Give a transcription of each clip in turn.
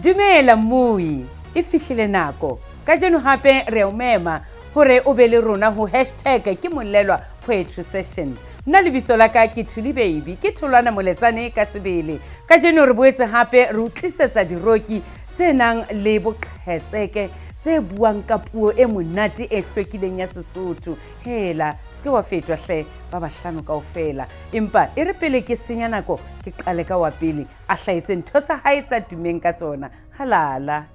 Dumela mmui, e fihlile nako. Kajeno hape re a o mema hore o be le rona ho hashtag ke molelwa poetry session. Nna lebitso la ka ke Thuli Baby, ke tholwana moletsane ka sebele. Kajeno re boetse hape re o tlisetsa diroki tse nang le boqhetseke tse buang ka puo e monate e hlwekileng ya Sesotho. Hela, se ke wa fetwa hle ba bahlano kaofela. Empa e re pele ke senya nako ke qale ka wa pele a hlahetse ntho tsa hae tsa tumeng ka tsona. Halala.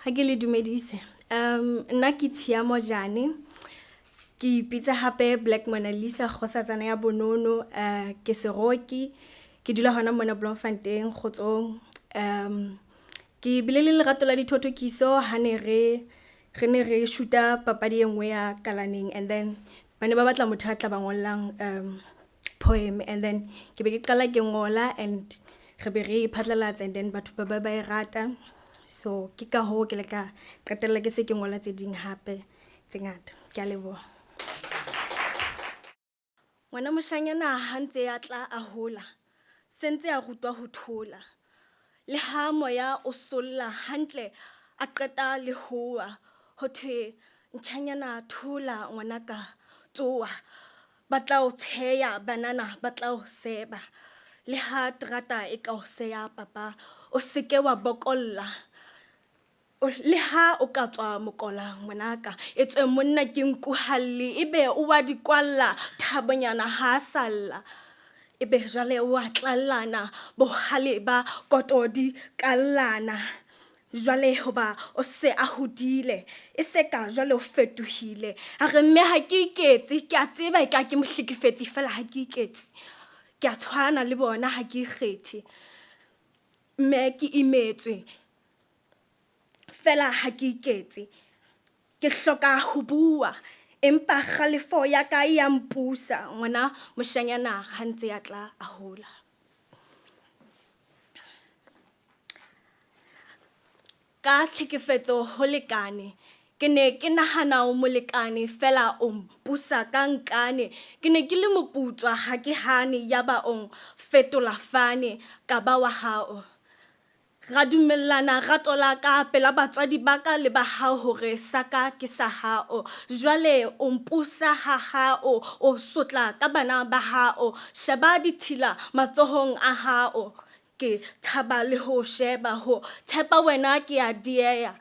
Ha ke le dumedise. Nna ke Tshiamo Jane. Ke ipitsa hape Black Mona Lisa kgosatsana ya bonono. Ke seroki. Ke dula hona mona Bloemfontein kgotsong. Ke bile le lerato la dithothokiso ha ne re re ne re shoot-a papadi e nngwe ya kalaneng and then ba ne ba batla motho a tla ba ngollang poem and then ke be ke qala ke ngola and re be re e phatlalatsa and then batho ba ba ba e rata. So ke ka hoo ke le ka qetella ke se ke ngola tse ding hape tse ngata. Ke a leboha. Ngwana moshanyana ha ntse a tla a hola, se ntse a rutwa ho thola. Le ha moya o solla hantle a qeta le howa, ho thwe ntjhanyana thola ngwanaka tsoha, ba tla o tsheya banana ba tla o seba. Le ha terata e ka o seya papa o se ke wa bokolla. Le ha o ka tswa mokola ngwanaka, etswe monna ke nku ha lle, ebe o wa di kwalla, thabonyana ha a sa lla. Ebe jwale o a tlallana, bohale ba koto di kallana. Jwale hoba o se a hodile, e se ka jwale o fetohile. A re mme ha ke iketse, ke a tseba e ka ke mohlekefetsi feela ha ke iketse. Ke a tshwana le bona ha ke ikgethe. Mme ke imetswe. Fela ha ke iketse. Ke hloka ho bua, empa kgalefo ya ka e ya mpusa, ngwana moshanyana ha ntse a tla a hola. Ka tlhekefetso ho lekane. Ke ne ke nahana o molekane, fela o mpusa ka nkane. Ke ne ke le moputswa ha ke hane, yaba o nfetola fane, ka ba wa hao. Ra dumellana rato la ka pela batswadi ba ka le ba hao hore sa ka ke sa hao. Jwale o mpusa ha hao, o sotla ka bana ba hao. Sheba ditshila matsohong a hao. Ke tshaba le ho sheba, ho tshepa wena ke a dieha.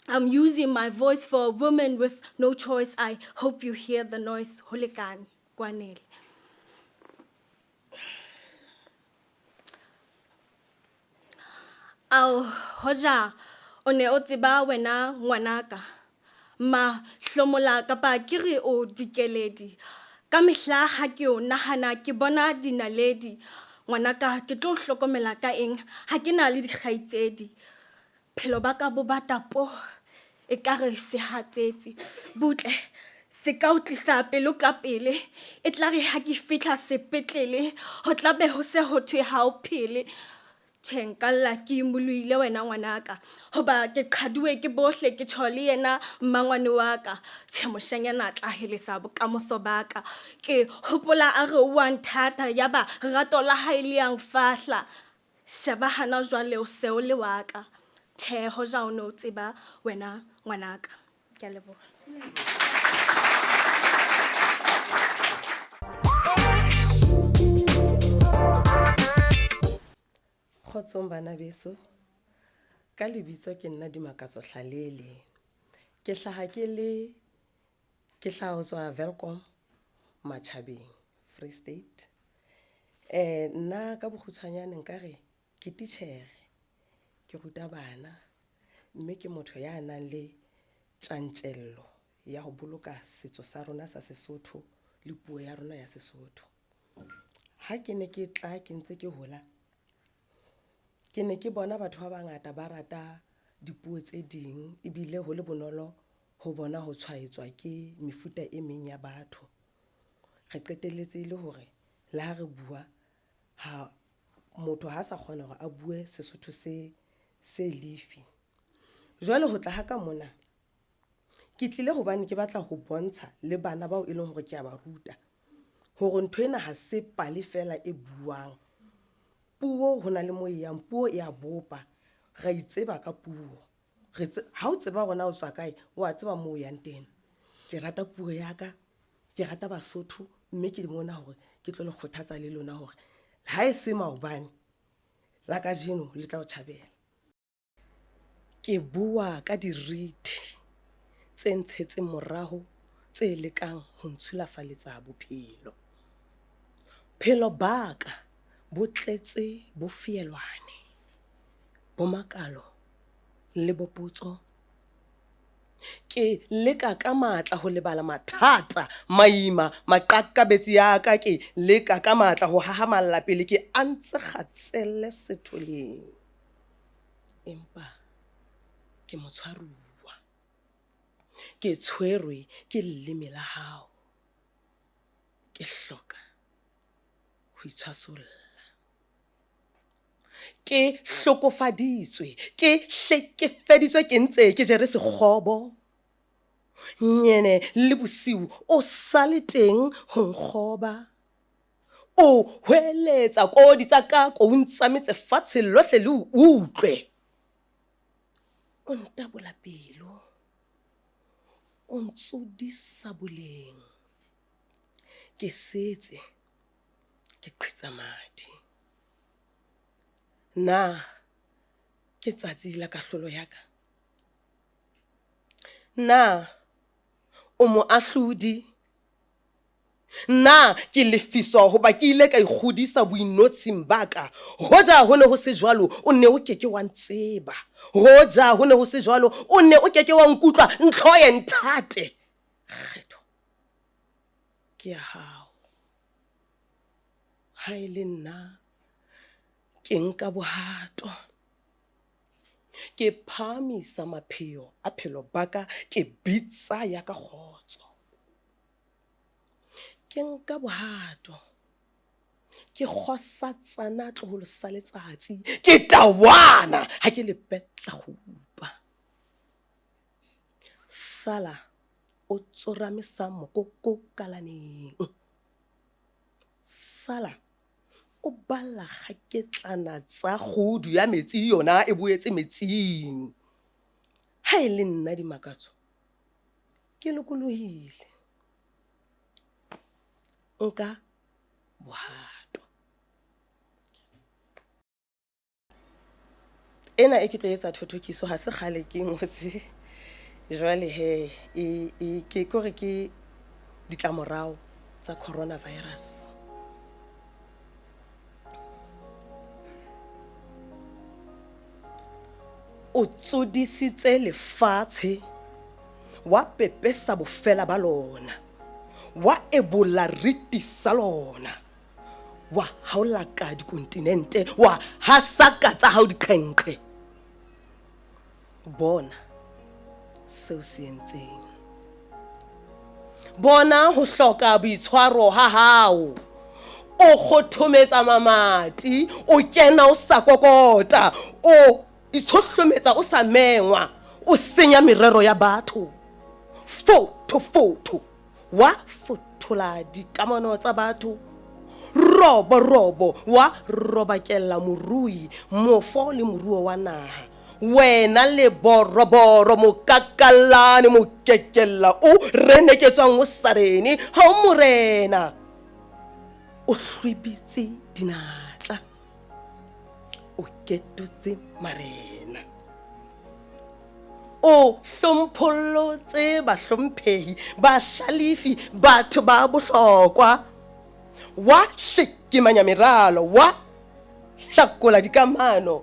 I'm using my voice for a woman with no choice, I hope you hear the noise. Ho lekane, kwanele. Ao, hoja o ne o tseba wena ngwanaka, mahlomola kapa ke re o dikeledi. Ka mehla ha ke o nahana ke bona dinaledi. Ngwanaka ke tlo o hlokomela ka eng ha ke na le dikgaitsedi? Bophelo ba ka bo bata po, ekare sehatsetsi. Butle, se ka o tlisa pelo ka pele. E tla re ha ke fihla sepetlele, ho tla be ho se ho thwe ha o phele. Tjhe, nka lla ke imolohile wena ngwanaka. Hoba ke qhaduwe ke bohle ke tjho le yena mmangwane wa ka. Tjhe, moshanyana a tla helesa bokamoso ba ka. Ke hopola a re o a nthata, yaba rato la hae le ya nfahla. Sheba hana jwale o se o le wa ka. Tjhe, hoja o ne o tseba wena ngwanaka. Ke a leboha. Kgotsong bana beso. Ka lebitso ke nna Dimakatso Hlalele. Ke hlaha ke le ke hlaha ho tswa Welkom Matjhabeng Free State. Nna ka bokgutshwanyane nkare ke titjhere, ke ruta bana mme ke motho ya nang le tjantjello ya ho boloka setso sa rona sa Sesotho le puo ya rona ya Sesotho. Ha ke ne ke tla ke ntse ke hola, ke ne ke bona batho ba bangata ba rata dipuo tse ding ebile ho le bonolo ho bona ho tshwaetswa ke mefuta e meng ya batho. Re qetelletse e le hore le ha re bua ha motho ha sa kgona hore a bue Sesotho se se lefi. Jwale ho tla ha ka mona ke tlile hobane ke batla ho bontsha le bana bao e leng hore ke a ba ruta. Hore ntho ena ha se pale feela e buang. Puo ho na le mo e yang, puo e a bopa. Ra itseba ka puo. Re tse, ha o tseba hore na o tswa kae, wa tseba moo o yang teng. Ke rata puo ya ka, ke rata Basotho, mme ke mona hore ke tlo le kgothatsa le lona hore ha e se maobane, la kajeno le tla o tjhabela. Ke bua ka dirithi tse ntshetseng moraho tse lekang ho ntshulafaletsa bophelo. Phelo ba ka bo tletse bofeelwane, bomakalo le bopotso. Ke leka ka matla ho lebala mathata, maima, maqakabetsi a ka. Ke leka ka matla ho hahamalla pele ke a ntse kgatselle setholeng. Empa ke motshwaruwa. Ke tshwerwe ke leleme la hao. Ke hloka ho itshwasolla. Ke hlokofaditswe, ke hlekefeditswe ke ntse ke jere sekgobo. Nyene le bosiu o sa le teng ho nkgoba. O hweletsa kodi tsa ka koung tsa metse fatshe lohle le o utlwe. O ntabola pelo, o ntsodisa boleng. Ke setse ke qhitsa madi. Na ke tsatsi la kahlolo ya ka? Na o moahlodi? Na ke lefiswa hoba ke ile ka ikgodisa boinotshing ba ka? Hoja ho ne ho se jwalo, o ne o ke ke wa ntseba. Hoja ho ne ho se jwalo, o ne o ke ke wa nkutlwa. Ntlhoye, nthate. Kgetho ke ya hao. Ha e le nna, ke nka bohato. Ke phahamisa mapheo a phelo ba ka, ke bitsa ya ka kgotso. Ke nka bohato, ke kgosatsana tloholo sa letsatsi, ke tawana ha ke le betla kgupa. Sala o tsorame sa mokoko kalaneng. Sala o balla kgaketlana tsa kgudu ya metsi yona e boetse metsing. Ha e le nna Dimakatso, ke lokolohile. Nka bohato. Ena e ke tlo etsa thothokiso ha se kgale ke ngotse jwale he e, e, ke kore ke ditlamorao tsa coronavirus. O tsodisitse lefatshe wa pepesa bofela ba lona, wa ebola riti sa lona, wa haolaka dikontinente, wa hasaka tsa hao diqhenqhe. Bona seo se entseng. Bona ho hloka boitshwaro ha hao. O kgothometsa mamati, o kena o sa kokota, o itshohlometsa o sa mengwa, o senya merero ya batho. Fotho fotho wa fothola dikamano tsa batho. Robo robo wa robakella morui, mofo le moruo wa naha. Wena leboroboro, mokakallane, mokekella o reneketswang o sarene, ha o morena. O hlwibitse dinatla, o ketotse marena. O hlomphollotse bahlomphehi, bahlalefi, batho ba bohlokwa. Wa hlekemanya meralo, wa hlakola dikamano.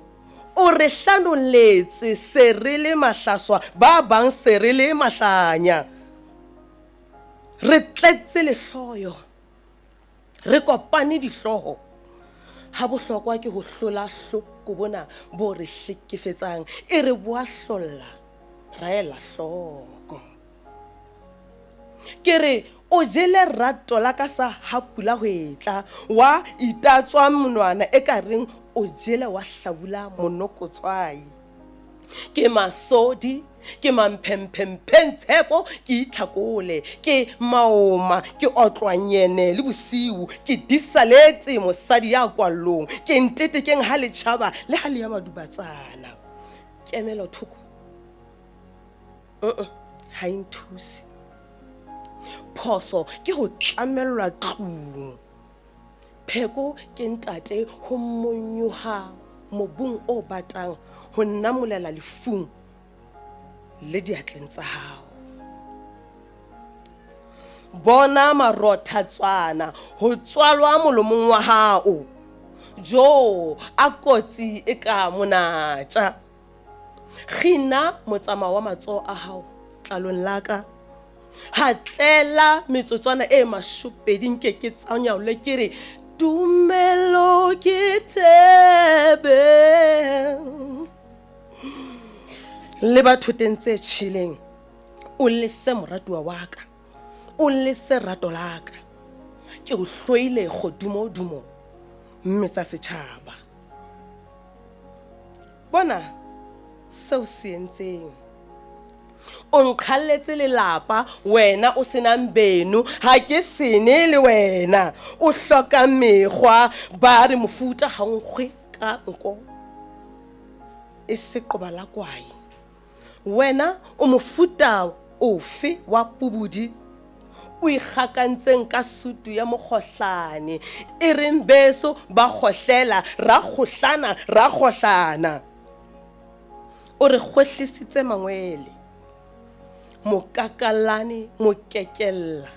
O re hlanoletse se re le mahlaswa, ba bang se re le mahlanya. Re tletse lehloyo, re kopane dihlooho. Ha bohlokwa ke ho hlola hloko bona bo re hlekefetsang, e re bo a hlolla, ra ela hloko. Ke re o jele rato la ka sa ha pula hwetla, wa itatswa monwana e ka reng o jele wa hlabula monokotshwai. Ke masodi, ke mamphemphempheng tshepo, ke itlhakole, ke maoma, ke otlwanyene le bosiu, ke disaletse mosadi ya kwallong, ke ntetekeng ha le tjhaba le ha le ya madubatsana. Kemelo thoko, ha e nthuse. Phoso ke ho tlamellwa tlung. Pheko ke ntate ho monyoha mobung o batang ho nnamolela lefung le diatleng tsa hao. Bona marothatswana ho tswalwa molomong wa hao. Jo, a kotsi e ka monatša. Kgina motsamao wa matsoho a hao tlalong la ka. Hatlela metsotswana e mashopedi nke ke tsanyaole ke re tumelo ke thebe. Le bathoteng tse tjheleng o lese moratuwa wa ka, o lese rato la ka. Ke o hloile kgodumodumo mme tsa setjhaba. Bona seo se entseng. O nqhalletse lelapa wena o senang beno, ha ke sene le wena. O hloka mekgwa, ba re mofuta ha o nkgwe ka nko e se qoba la kwae. Wena o mofuta ofe wa pubudi o ikgakantseng ka sutu ya mokgohlane e reng beso ba kgohlela ra kgohlana ra kgohlana? O re kgwehlisitse mangwele, mokakalane mokekella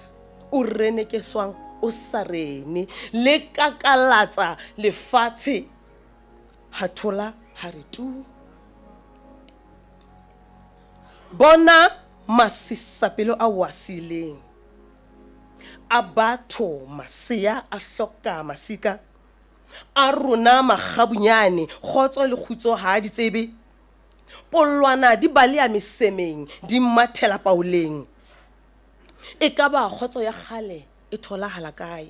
o renekeswang o sa rene, le kakalatsa lefatshe ha thola ha re tu. Bona masisapelo a o a siileng, a batho masea a hloka masika, a rona makgabunyane kgotso le kgutso ha a di tsebe, pollwana di baleha mesemeng di mathela paoleng. Ekaba kgotso ya kgale e tholahala kae?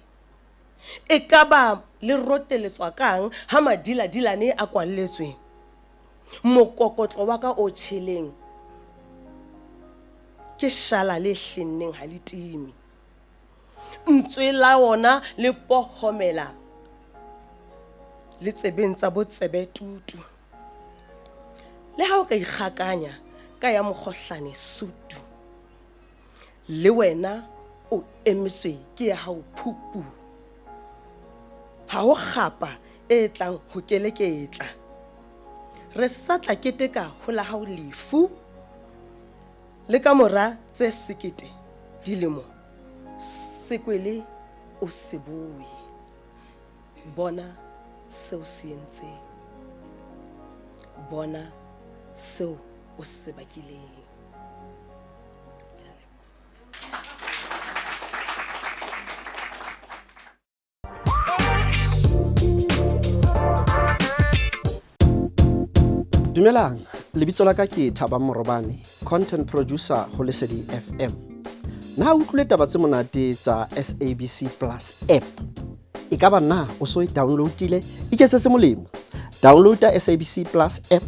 Ekaba le roteletswa kang ha madiladilane a kwalletswe? Mokokotlo wa ka o tjheleng ke shala le hlenneng ha le time. Ntswe la wona le pohomela le tsebeng tsa botsebe tutu. Le ha o ka ikgakanya ka ya mokgohlane sutu, le wena o emetswe ke ya hao phupu. Ha ho kgapa e tlang ho keleketla. Re sa tla keteka ho la hao lefu. Le ka mora tse sekete dilemo, sekwele o se boye. Bona seo se entseng. Bona seo o se bakileng. Dumelang, lebitso la ka ke Thabang Morobane, content producer ho Lesedi FM. Na o utlwile taba tse monate tsa SABC Plus app? E ka ba na o so e downloadile? Iketsetse molemo. Downloada SABC Plus app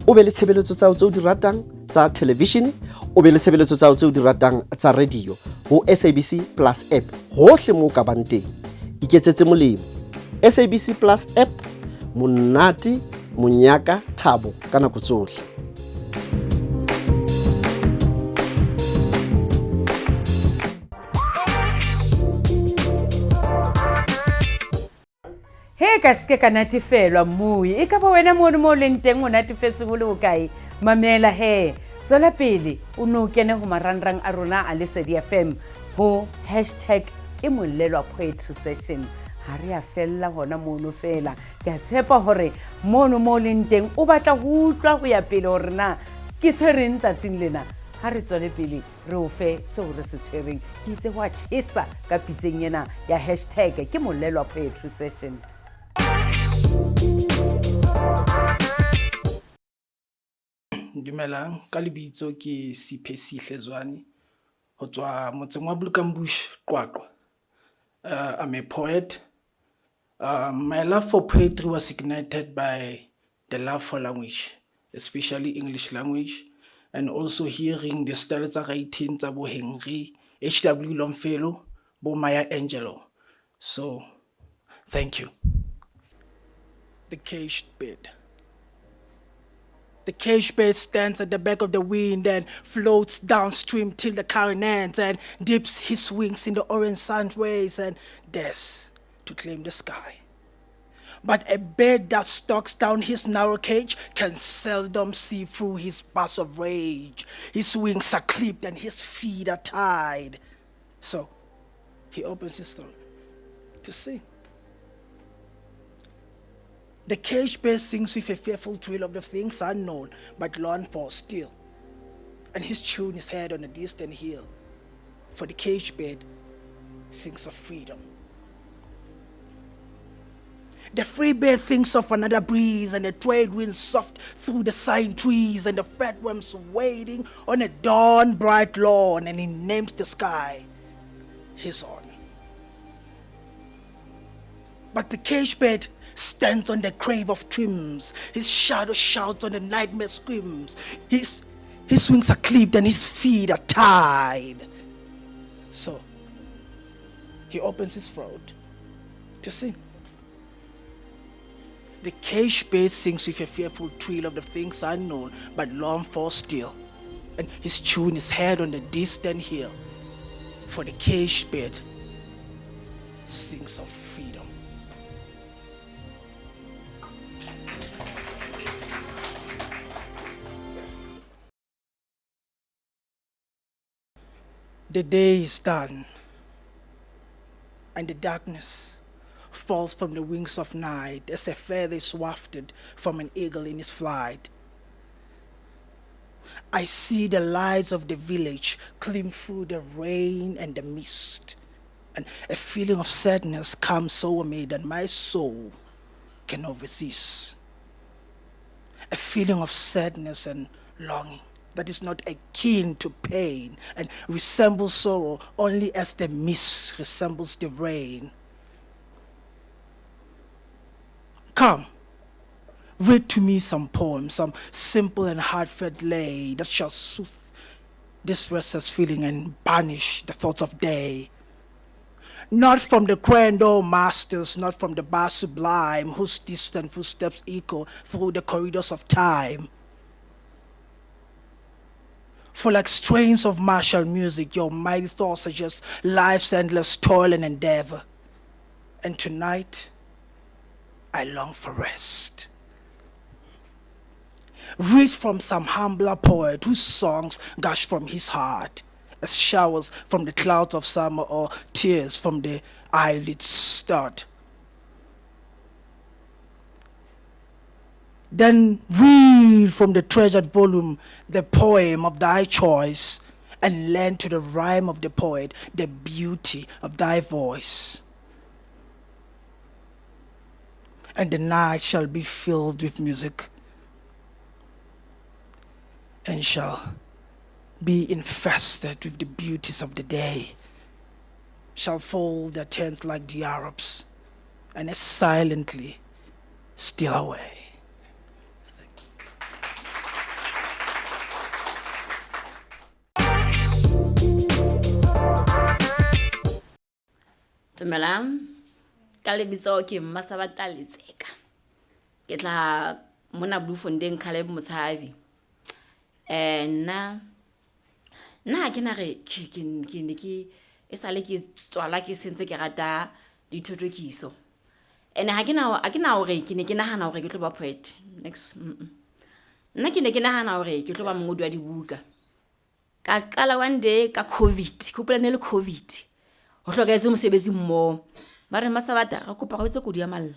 o be le tshebeletso tsa hao tse o di ratang tsa television, o be le tshebeletso tsa hao tse o di ratang tsa radio ho SABC Plus app hohle moo o ka bang teng. Iketsetse molemo. SABC Plus app, monate, monyaka, thabo ka nako tsohle. He ka seke ka natefelwa mmui, e ka ba wena mono mo o leng teng o natefetse ho le hokae? Mamela he, tswela pele o no kene ho marangrang a rona a Lesedi FM ho hashtag ke mollelwa poetry session. Ha re a fella hona mono fela, ke a tshepa hore mono mo o leng teng o batla ho utlwa ho ya pele hore na ke tshwereng tsatsing lena. Ha re tswele pele re o fe seo re se tshwereng. Ke itse ho a tjhesa ka pitseng ena ya hashtag ke mollelwa poetry session. Dumelang, ka lebitso ke Siphesihle Zwane ho tswa motseng wa Bulkambush, Qwaqwa. I'm a poet. My love for poetry was ignited by the love for language. especially English language, and also hearing the style tsa writing tsa bo Henry, H.W. Longfellow, bo Maya Angelou. So, thank you. The Caged Bird. The caged bird stands at the back of the wind and floats downstream till the current ends and dips his wings in the orange sun rays and dares to claim the sky. But a bird that stalks down his narrow cage can seldom see through his bars of rage. His wings are clipped and his feet are tied. So he opens his throat to sing. The caged bird sings with a fearful thrill of the things unknown, but long for still. And his tune is heard on a distant hill. For the caged bird sings of freedom. The free bird thinks of another breeze, and the trade wind soft through the sighing trees, and the fat worms waiting on a dawn bright lawn, and he names the sky his own. But the cage bird stands on the grave of dreams. His shadow shouts on the nightmare screams. His wings are clipped and his feet are tied. So he opens his throat to sing. The caged bird sings with a fearful thrill of the things unknown, but long for still. And his tune is heard on the distant hill. For the caged bird sings of freedom. The day is done, and the darkness falls from the wings of night as a feather is wafted from an eagle in its flight. I see the lights of the village gleam through the rain and the mist, and a feeling of sadness comes over me that my soul cannot resist. A feeling of sadness and longing that is not akin to pain and resembles sorrow only as the mist resembles the rain. Come, read to me some poem, some simple and heartfelt lay that shall soothe this restless feeling and banish the thoughts of day. Not from the grand old masters, not from the bar sublime, whose distant footsteps echo through the corridors of time. For like strains of martial music, your mighty thoughts suggest life's endless toil and endeavor. And tonight, I long for rest. Read from some humbler poet whose songs gush from his heart as showers from the clouds of summer or tears from the eyelids start. Then read from the treasured volume the poem of thy choice and learn to the rhyme of the poet the beauty of thy voice. And the night shall be filled with music and shall be infested with the beauties of the day, shall fold their tents like the Arabs and as silently steal away. Dumelang, ka lebitso ke Mmasabata Letseka. Ke tla mona Bloemfontein Caleb Motshabi. Nna nna ha ke na re ke ke ke ne ke e sale ke tswala ke sentse ke rata dithothokiso. Ene ha ke na ha ke na hore ke ne ke nahana hore ke tlo ba poet. Next. Nna ke ne ke nahana hore ke tlo ba mongodi wa dibuka. Ka qala one day ka COVID, ke hopola ne le COVID. Ho hlokahetse mosebetsi mmoho. Ba re Mmasabata re kopa re etse kodi ya malla.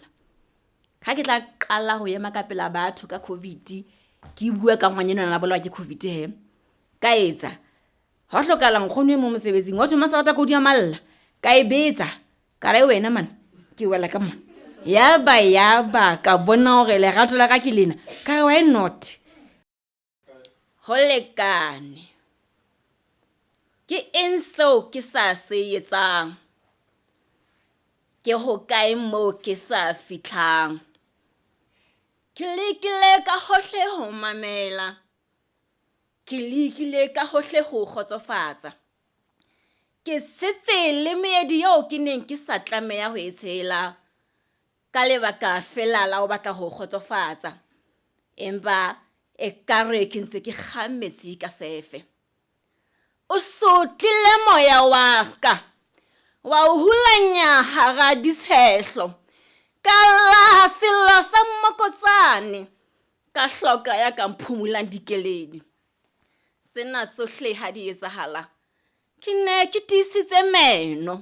Ha ke tla qala ho ema ka pela batho ka COVID, ke bua ka ngwanyana na bolawa ke COVID he. Ka etsa. Ha hlokahala nkgono e mong mosebetsing, wa thwe Mmasabata kodi ya malla. Ka e betsa. Ka re wena man, ke wela ka mona. Yaba yaba ka bona hore lerato la ka ke lena. Ka re why not? Ho lekane. Ke eng seo ke sa se etsang? Ke hokae moo ke sa fihlang? Ke lekile ka hohle ho mamela. Ke lekile ka hohle ho o kgotsofatsa. Ke tshetse le meedi eo ke neng ke sa tlameha ho e tshela ka lebaka feela la ho batla ho o kgotsofatsa. Empa ekare ke ntse ke kga metsi ka sefe. O sotlile moya wa ka, wa o hulanya hara ditshehlo. Ka lla sello sa mmokotsane, ka hloka ya ka mphumulang dikeledi. Tsena tsohle ha di etsahala, ke ne ke tiisitse meno,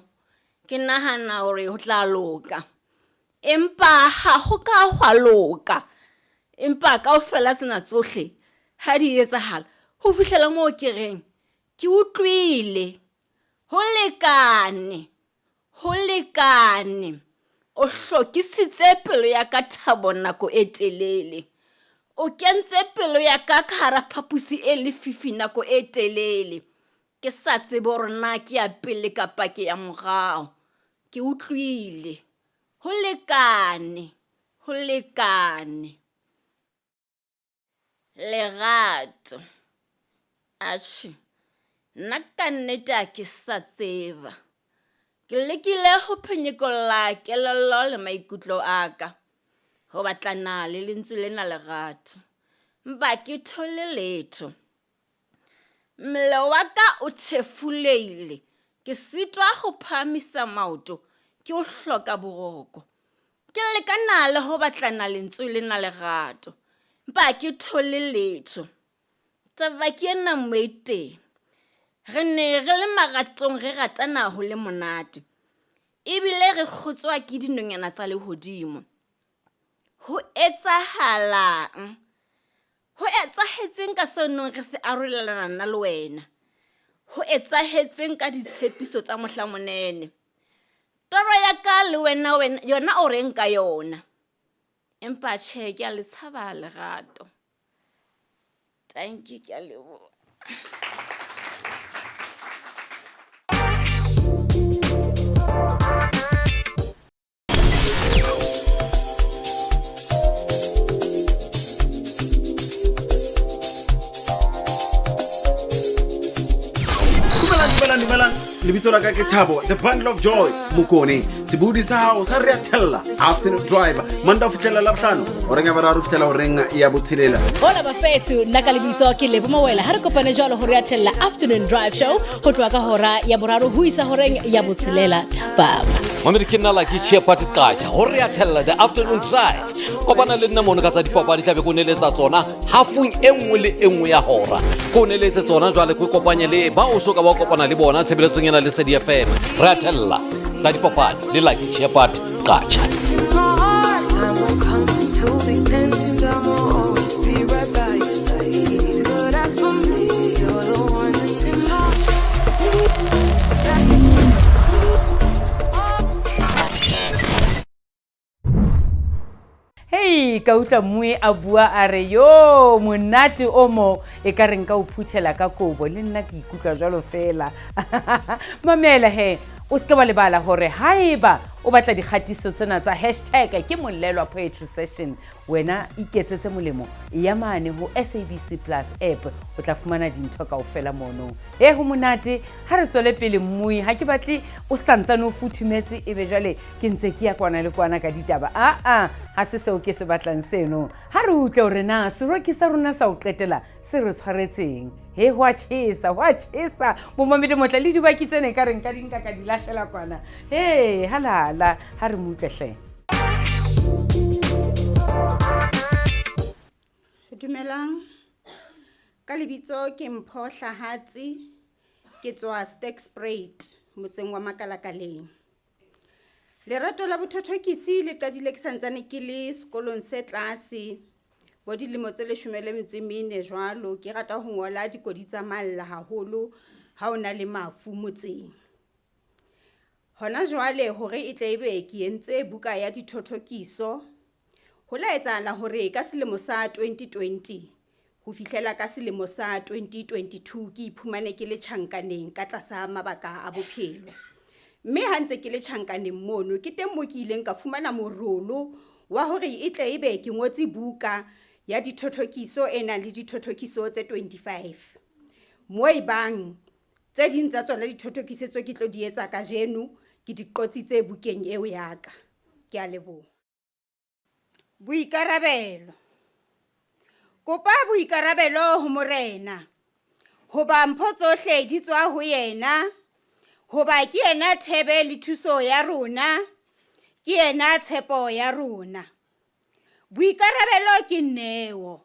ke nahana hore ho tla loka. Empa ha ho ka hwa loka. Empa kaofela tsena tsohle ha di etsahala, ho fihlela moo ke reng, Ke utlwile. Ho lekane. Ho lekane. O hlokisitse pelo ya ka thabo nako e telele. O kentse pelo ya ka ka hara phaposi e lefifi nako e telele. Ke sa tsebe hore na ke ya pele kapa ke ya morao. Ke utlwile. Ho lekane. Ho lekane. Lerato. Atjhe, nna ka nnete ha ke sa tseba. Ke lekile ho phenyekolla kelello le maikutlo a ka ho batlana le lentswe lena lerato, mpa ke thole letho. Mmele wa ka o thefulehile, ke sitwa ho phahamisa maoto, ke o hloka boroko. Ke lekana le ho batlana lentswe lena lerato, mpa ha ke thole letho. Taba ke ena mo e teng. Re ne re le maratong re ratana ho le monate, ebile re kgotswa ke dinonyana tsa lehodimo. Ho etsahalang? Ho etsahetseng ka seo neng re se arolelana nna le wena? Ho etsahetseng ka ditshepiso tsa mohla monene? Toro ya ka le wena, wena yona o reng ka yona? Empa tjhe, ke a le tshaba lerato. Tanki, ke a leboha. Dumelang, dumelang, lebitso la ka ke Thabo, the bundle of joy, Mokone. Sebodi sa hao sa re a thella afternoon drive, Manta ho fihlela Labohlano, horeng ya boraro ho fihlela horeng ya botshelela. Hola bafethu, nna ka lebitso ke Lebo Mawela. Ha re kopane jwalo ho re a thella afternoon drive show ho tloha ka hora ya boraro ho isa horeng ya botshelela thapama. Mamedi ke nna Lucky Shepherd Qacha ho re a thella the afternoon drive. Kopana le nna mono ka tsa dipapadi tlabe ko neletsa tsona hafong e nngwe le e nngwe ya hora. Ko neletse tsona jwale ko kopanye le ba o so ka ba kopana le bona tshebeletsong ena le Lesedi FM. Re a thella tsa dipapadi le Lucky Shepherd Qacha. Hei, ka utlwa mmui a bua a re yo monate o mo e ka reng ka o phuthela ka kobo le nna ke ikutlwa jwalo fela. Mamela he, o seke wa lebala hore haeba o batla dikgatiso tsena tsa hashtag ke Molelwa Poetry Session, wena iketsetse molemo ya mane ho SABC Plus app, o tla fumana dintho kaofela mono. He, ho monate ha re tswele pele mmui, ha ke batle o santsane o futhumetse ebe jwale ke ntse ke ya kwana le kwana ka ditaba. Aa, ha se seo ke se batlang seno. Ha re utlwe hore na seroki sa rona sa ho qetela se re tshwaretseng. He, ho a tjhesa, ho a tjhesa. Bomamedi motla le dibaki tsena e ka re nka di nka ka di lahlela kwana. He, halala, ha re mo utlwe hle. Dumelang, ka lebitso ke Mpho Hlahatsi, ke tswa Sterkspruit, motseng wa Makalakaleng. Lerato la bothothokisi le qadile ke santsane ke le sekolong se tlase bo dilemo tse leshome le metso e mene jwalo. Ke rata ho ngola dikodi tsa malla haholo ha o na le mafu motseng. Hona jwale hore e tle ebe ke entse buka ya dithothokiso, ho la etsahala hore ka selemo sa 2020 ho fihlela ka selemo sa 2022 ke iphumane ke le tjhankaneng ka tlasa mabaka a bophelo. Mme ha ntse ke le tjhankaneng mono, ke teng moo ke ileng ka fumana morolo wa hore e tle ebe ke ngotse buka ya dithothokiso e nang le dithothokiso tse 25. Mo e bang tse ding tsa tsona dithothokiso tseo ke tlo di etsa kajeno ke di qotsitse bukeng eo ya ka. Ke a leboha. Boikarabelo. Kopa boikarabelo ho Morena, hoba mpho tsohle di tswa ho yena, hoba ke yena thebe le thuso ya rona, ke yena tshepo ya rona. Boikarabelo ke neo.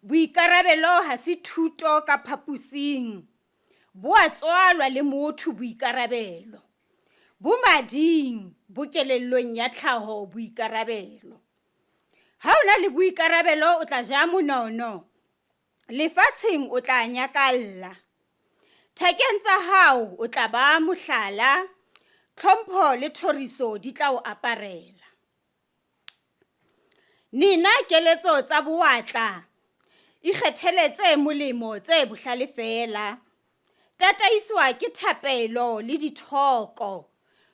Boikarabelo ha se thuto ka phaposing. Bo a tswalwa le motho boikarabelo. Bo mading, bo kelellong ya tlhaho boikarabelo. Ha o na le boikarabelo o tla ja monono. Lefatsheng o tla nyakalla. Thekeng tsa hao o tla ba mohlala. Tlhompho le thoriso di tla o aparela. Nina keletso tsa bowatla, ikgethele tse molemo tse bohlale feela. Tataiswa ke thapelo le dithoko,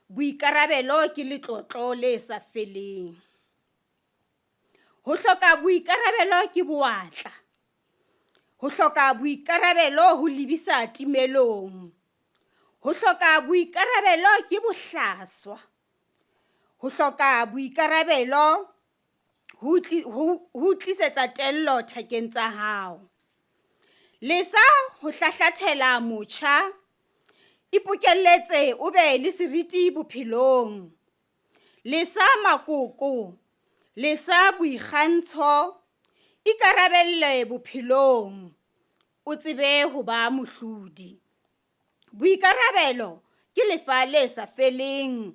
boikarabelo ke letlotlo le sa feleng. Ho hloka boikarabelo ke bowatla. Ho hloka boikarabelo ho lebisa timelong. Ho hloka boikarabelo ke bohlaswa. Ho hloka boikarabelo ho tlisetsa tello thakeng tsa hao. Lesa ho hlahlathela motjha, ipokelletse o be le seriti bophelong. Lesa makoko, lesa boikgantsho, ikarabelle bophelong, o tsebe ho ba mohlodi. Boikarabelo ke lefa le sa feleng.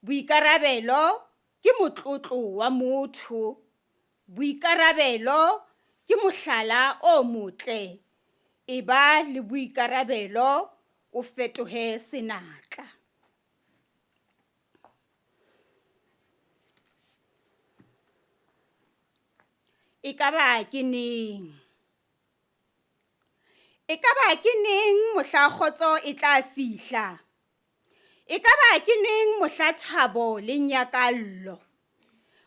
Boikarabelo ke motlotlo wa motho. Boikarabelo ke mohlala o motle. Eba le boikarabelo o fetohe senatla. Ekaba ke neng? Ekaba ke neng mohla kgotso e tla fihla? Ekaba ke neng mohla thabo le nyakallo?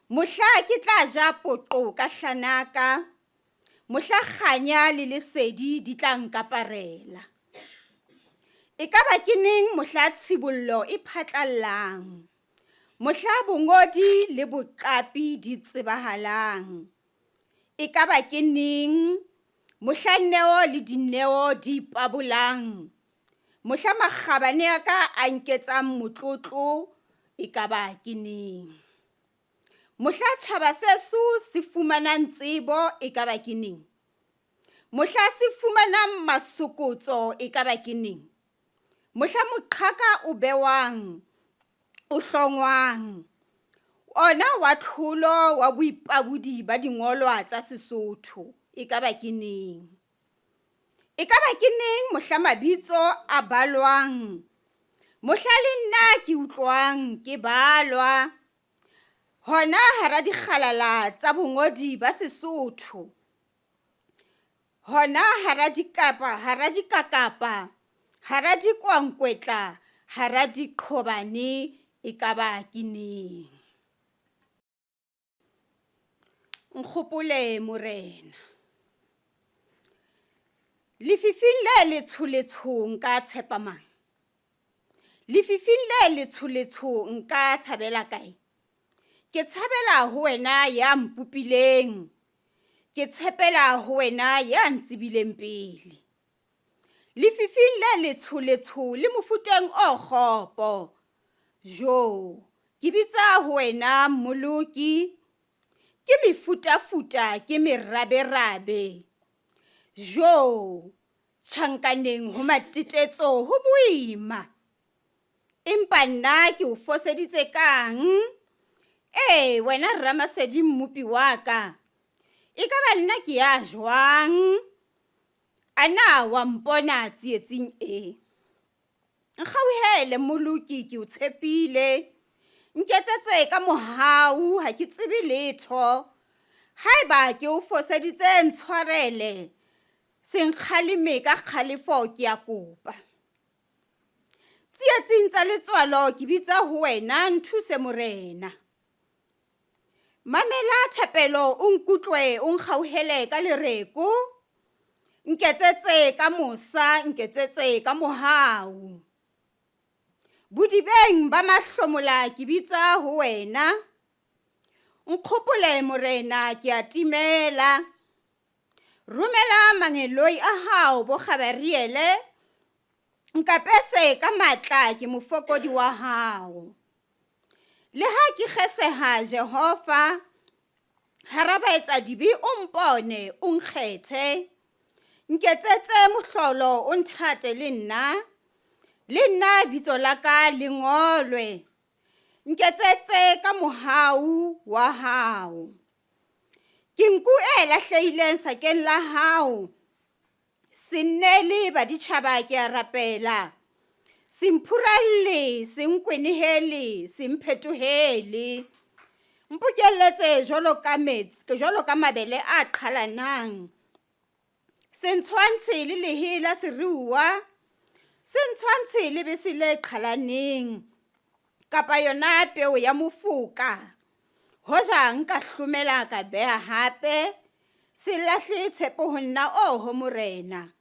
Mohla ke tla ja poqo ka hlanaka, mohla kganya le lesedi di tla nkaparela. Ekaba ke neng mohla tshibollo e phatlallang? Mohla bongodi le boqapi di tsebahalang? Ekaba ke neng mohla neo le dineo di ipabolang? Mohla makgabane a ka a nketsang motlotlo, ekaba ke neng? Mohla tjhaba seso se fumanang tsebo, ekaba ke neng? Mohla se fumanang masokotso, ekaba ke neng? Mohla moqhaka o bewang, o hlongwang, ona wa tlholo wa boipabodi ba dingolwa tsa Sesotho, ekaba ke neng? Ekaba ke neng mohla mabitso a balwang, mohla le nna ke utlwang ke balwa, hona hara dikgalala tsa bongodi ba Sesotho, hona hara dikapa, hara dikakapa, hara dikwankwetla, hara diqhobane, ekaba ke neng? Nkgopole Morena. Lefifing le letsholetsho nka tshepa mang? Lefifing le letsholetsho nka tshabela kae? Ke tshabela ho wena ya mpopileng, ke tshepela ho wena ya ntsebileng pele. Lefifing le letsholetsho le mofuteng o kgopo, Jo, ke bitsa ho wena Mmoloki, ke mefutafuta ke meraberabe. Jo, tjhankaneng ho matetetso ho boima. Empa nna ke o foseditse kang? Ee, wena Ramasedi Mmopi wa ka, ekaba nna ke ya jwang? A na wa mpona tsietsing e? Nkgauhele Mmoloki ke o tshepile, nketsetse ka mohau ha ke tsebe letho. Haeba ke o foseditse ntshwarele, se nkgaleme ka kgalefo ke a kopa. Tsietsing tsa letswalo ke bitsa ho wena nthuse Morena. Mamela thapelo o nkutlwe o nkgauhele ka lereko. Nketsetse ka mosa, nketsetse ka mohau. Bodibeng ba mahlomola ke bitsa ho wena. Nkgopole Morena ke a timela. Romela mangeloi a hao bo Gabariele. Nkapese ka matla ke mofokodi wa hao. Le ha ke kgeseha Jehova, hara baetsadibe o mpone o nkgethe. Nketsetse mohlolo o nthate le nna, le nna bitso la ka le ngolwe. Nketsetse ka mohau wa hao. Ke nku e lahlehileng sakeng la hao. Se nnele baditjhaba ke a rapela. Se mphuralle, se nkwenehele, se mphetohele. Mpokelletse jwalo ka metsi, jwalo ka mabele a qhalanang. Se ntshwantshe le lehe la seruwa, se ntshwantshe le bese le qhalaneng, kapa yona peo ya mofoka. Hoja nka hlomela ka beha hape, se lahle tshepo ho nna, oho Morena.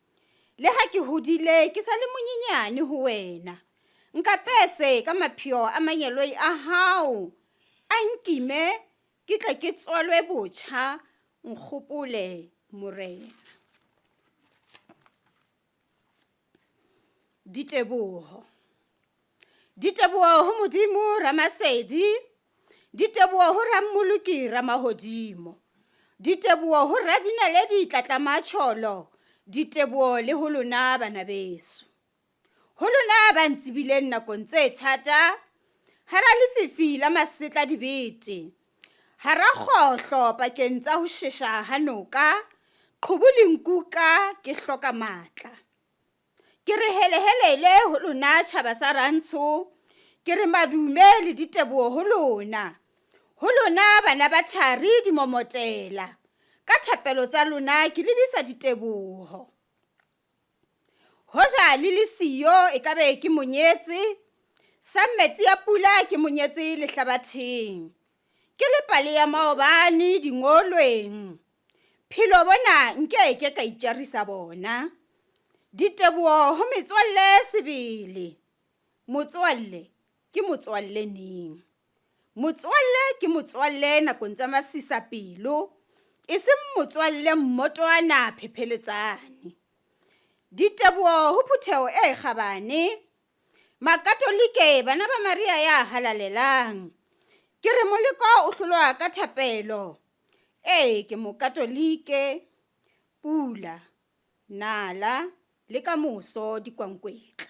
Le ha ke hodile ke sa le monyenyane ho wena. Nkapese ka mapheo a mangeloi a hao, a nkime ke tle ke tswalwe botjha, nkgopole Morena. Diteboho. Diteboho ho Modimo Ramasedi, diteboho ho Rammoloki Ramahodimo, diteboho ho Radinaledi Tlatlamatjholo, diteboho le ho lona bana beso. Ho lona ba ntsebileng nakong tse thata, hara lefifi la masetla dibete, hara kgohlo pakeng tsa ho shesha ha noka, qhubu le nkuka ke hloka matla. Ke re helehelele ho lona tjhaba sa Rantsho, ke re madume le diteboho ho lona. Ho lona bana ba thari dimomotela, ka thapelo tsa lona ke lebisa diteboho. Hoja le le siyo e ka be ke monyetse, sa metsi a pula ke monyetse lehlabatheng. Ke le pale ya maobane dingolweng. Phelo bona nke ke ka itjarisa bona. Diteboho ho metswalle sebele. Motswalle ke motswalle neng? Motswalle ke motswalle nakong tsa masisapelo, e seng motswalle mmotwana phepheletsane. Diteboho ho phutheho e kgabane. Makatolike, bana ba Maria ya halalelang. Ke re moleko o hlolwa ka thapelo. Ee, ke Mokatolike. Pula, nala, le ka moso dikwankwetla.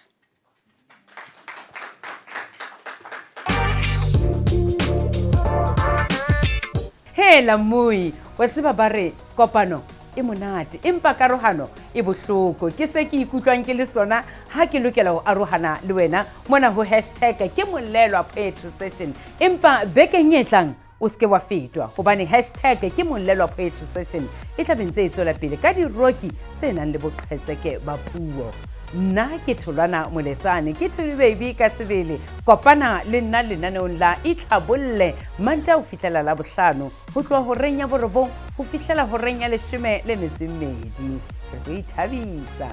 Hela Mmui, wa tseba ba re kopano e monate empa karohano e bohloko. Ke se ke ikutlwang ke le sona ha ke lokela ho arohana le wena mona ho hashtag ke molelwa poetry session. Empa bekeng e tlang o seke wa fetwa hobane hashtag ke molelwa poetry session e tla be ntse e tswela pele ka diroki tse nang le boqhetseke ba puo. Nna ke Tholwana Moletsane, ke Thuli Baby ka sebele. Kopana le nna lenaneong la Itlhabolle Mantaha ho fihlela Labohlano ho tloha horeng ya borobong ho fihlela horeng ya leshome le metso e mmedi. Re tlo ithabisa.